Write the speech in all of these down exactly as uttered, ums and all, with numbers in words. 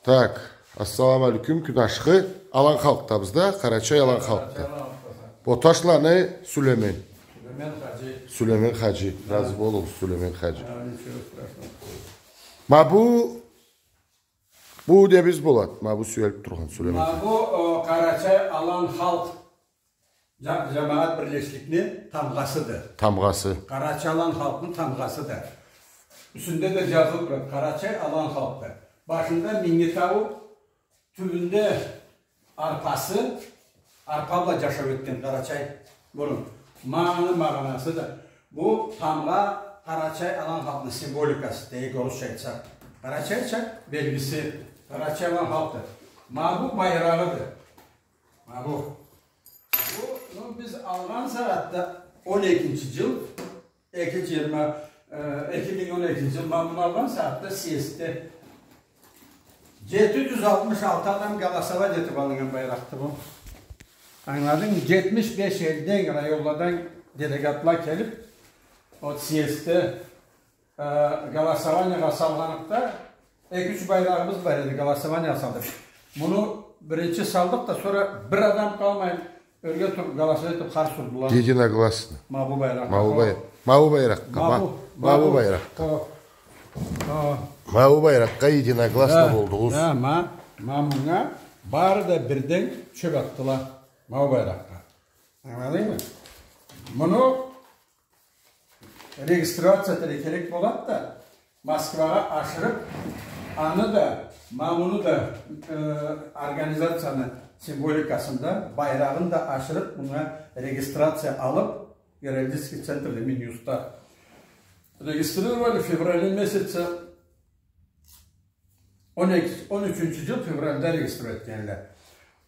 Так, ассаламу алейкум, кюн ашхы. Алан халкъдабыз да, Къарачай Алан халкъда. Боташланы Сюлемен. Сюлемен Хаджи. Сюлемен Хаджи. Разы болугъуз, Сюлемен Хаджи. Ма бу, бу не биз болад? Ма бу сюелип тургъан Сюлемен Хаджи. Ма бу, о, Къарачай Алан халкъ Джа-, джамагъат бирлешикликни тамгъасыды. Тамгъасы. Къарачай Алан халкъны тамгъасыды. Юсюнде да джазылыб турады, Къарачай Алан халкъды. Башында Минги тау, тюбюнде арпасы, арпа бла джашау этген Къарачай бурун. Ма аны магъанасыды. Бу тамгъа Къарачай Алан халкъны символикасы, дейик, орусча айтсакъ. Къарачайча белгиси, Къарачай Алан халкъды. Ма бу байрагъыды. Ма бу. Бу, ну, биз алгъан сагъатда он экинчи джыл, эки джыйырма, э, эки минг он экинчи джыл, ма муну алгъан сагъатда съездде джети джюз алтмыш алты адам голосовать этиб алыннган байракъды бу. Ангыладынг? Джетмиш беш элден, районладан делегатла келиб, ол съездде Э, голосованиягъа салгъаныкъда, эки-юч байрагъыбыз бар эди, голосованиягъа салдыкъ. Муну биринчи салдыкъ да, сора бир адам къалмай, ёрге туруб, голосовать этиб, харс урдула. Единогласно. Ма бу байракъгъа. Ма бу бай-, ма бу байракъгъа, ма бу, ма бу байракъгъа. Ма бу байракъгъа единогласно болдугъуз. Да, ма, ма мунга бары да бирден чёб атдыла. Ма бу байракъгъа. Ангыладынгмы? Муну регистрация этерге керек болады да, Москвагъа ашырыб, аны да, ма муну да, э, организацияны символикасын да, байрагъын да ашырыб, муну регистрация алыб, Геральдический центрде, Минюстда регистрировали в феврале месяце. Он эки, он ючюнчю джыл февральда регистрировать этгенле.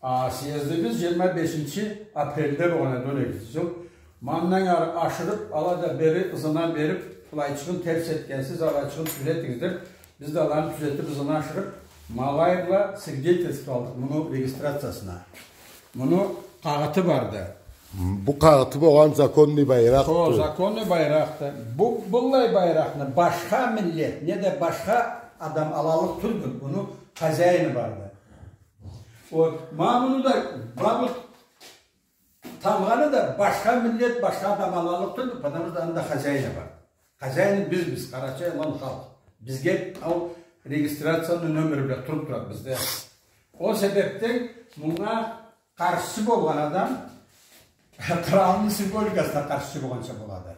А съездибиз джыйырма бешинчи апрельде болгъан эди, он экинчи джыл. Ма андан ары ашырыб, ала да бери ызына бериб, былайчыгъын терс этгенсиз, алайчыгъын тюзетигиз деб, биз да аланы тюзетиб, ызына ашырыб, ма алай бла свидетельство алдыкъ муну регистрациясына. Муну къагъыты барды. Бу къагъыты болгъан законный байракъды. Хо, законный байракъды. Бу, быллай байракъны башха миллет, неда башха адам алаллыкъ тюлдю. Муну хозяини барды. Вот, ма муну да, ма бу тамгъаны да башха миллет, башха адам алаллыкъ тюлдю, потому что аны да хозяини бар. Хозяини бизбиз, Къарачай Алан халкъ. Бизге ол регистрацияны номери бла туруб турады бизде. Ол себебден мунга къаршчы болгъан адам къралны символикасына къаршчы болгъанча болады.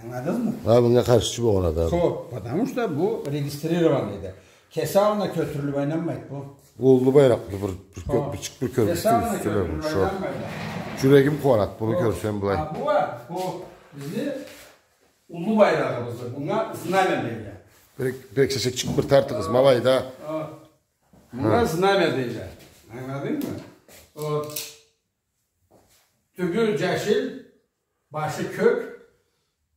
Ангыладыгъызмы? Хо, мунга къаршчы болгъан адам. Хо, потому что бу регистрированныйды. Кеси аллына кётюрюлюб айланмайды бу. Уллу байракъды, бир, бир кё-, бир чыкъ, бир кёргюзтюгюз. Кеси аллына кётюрюлюб айланмайды. Джюрегим къууанады муну кёрсем былай. А бу, а, бу бизни уллу байрагъыбызды. Мунга знамя дейле. Бир, бир кесек чыкъ бир тартыгъыз, ма алай да. Мунга знамя дейле. Ангыладынгмы? Вот. Тюбю джашил, башы кёк,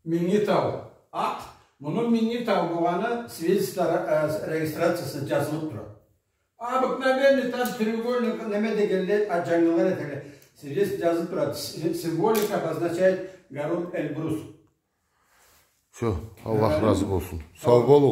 Минги тау акъ. Муну Минги тау болгъаны свидетельство, э, регистрациясында джазылыб турады. Обыкновенный там треугольник, неме дегенле, а, джангылар этелле. Свидетельство джазылыб турады. С-, символика обозначает гору Эльбрус. Всё, Аллах разы болсун. Сау болугъуз.